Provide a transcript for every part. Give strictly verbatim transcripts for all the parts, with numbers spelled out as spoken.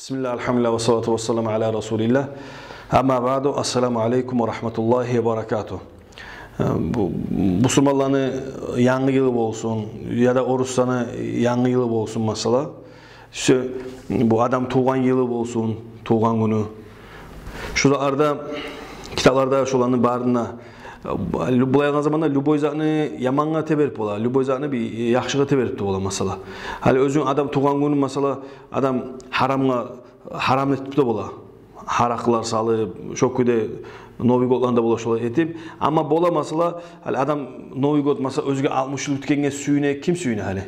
Бисмиллагь, альгьамдулиллагь, ва салату ва саламу аля расулиллагь. Амма баъду, ассаламу алейкум ва рагьматуллагьи ва баракатугь. Э, бу, бусурманланы янгы йылы болсун, яда орусланы янгы йылы болсун, масала. Шо, бу адам тувгъан йылы болсун, тувгъан гюню. Шуларда, китапларда шоланы барына, э, люб-, булай алгъан заманда любой затны ямангъа теберип бола, любой затны бир яхшыгъа теберип де бола, масала. Гьали оьзюнг адам тувгъан гюню, масала, адам гьарамгъа, гьарам этип де бола. Гьаракълар салып, шо кюйде Новый годланы да бола шолай этип. Амма бола, масала, гьали адам Новый год, масала, оьзге алтмыш йыл битгенге сююне, ким сююне гьали?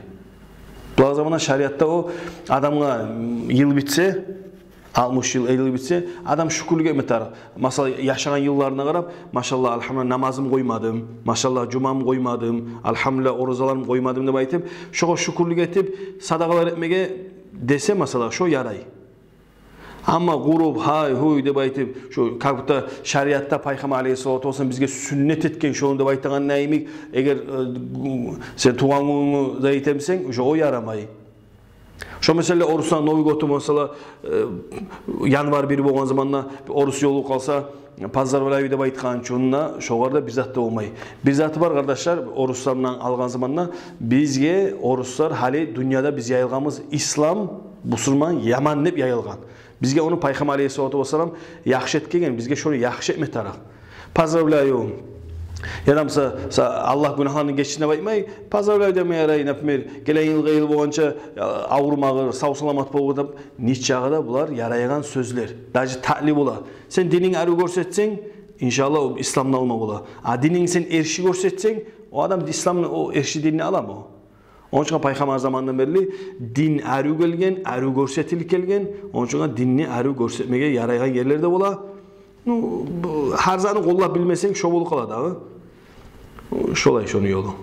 Булай заманда шариатда о адамгъа, м, йыл битсе, алтмыш йыл, элли йыл битсе, адам шюкюрлюк этме тарыкъ. Масала, яшагъан йылларына къарап, машаллагь, альгьамдулиллагь, намазым къоймадым, машаллагь, жумам къоймадым, альгьамдулиллагь, оразаларым къоймадым деп айтып, шогъар шюкюрлюк этип, садагъалар этмеге десе, масала, шо ярай. Амма къуруп, гьай-гьуй деп айтып, шо как будто шариатда Пайхаммар алейгьиссалату вассалам бизге сюннет этген шону деп айтагъан йимик, эгер, э, сен тувгъан гюнюнгде этемисен, уже о ярамай. Шо, масала, орусланы Новый году, масала, э, январь бир болгъан заманда орус ёлугъуп къалса, поздравляю деп айтгъан учун да, шогъар да бир зат да болмай. Бир заты бар, къардашлар, оруслардан алгъан заманда, бизге оруслар, гьали дюньяда биз яйылгъанбыз, ислам, бусурман яман деп яйылгъан. Бизге ону Пайхаммар алейгьиссалату вассалам яхшы этген, бизге шону яхшы этме тарыкъ. Поздравляю. Яда, масала, са-, Аллагь гюнагьларынгны гечсин деп айтмай, поздравляю деме ярай, например, гелеген йылгъы йыл болгъанча, я, аврумагъыр, сав-саламат болгъур деп, нечакъы да булар ярайгъан сёзлер. Даже татли бола. Сен дининг арив гёрсетсенг, иншаллагь, о исламны алма бола. А дининг сен эрши гёрсетсенг, о адам исламны, о эрши динни аламы о? Ону учун Пайхаммар замандан берли дин арив гелген, арив гёрсетилип гелген. Ону учун динни арив гёрсетмеге ярайгъан ерлер де бола. Ну, бу, гьар затны къоллап билмесенг, шо болуп къала дагъы. Шолай шону ёлу.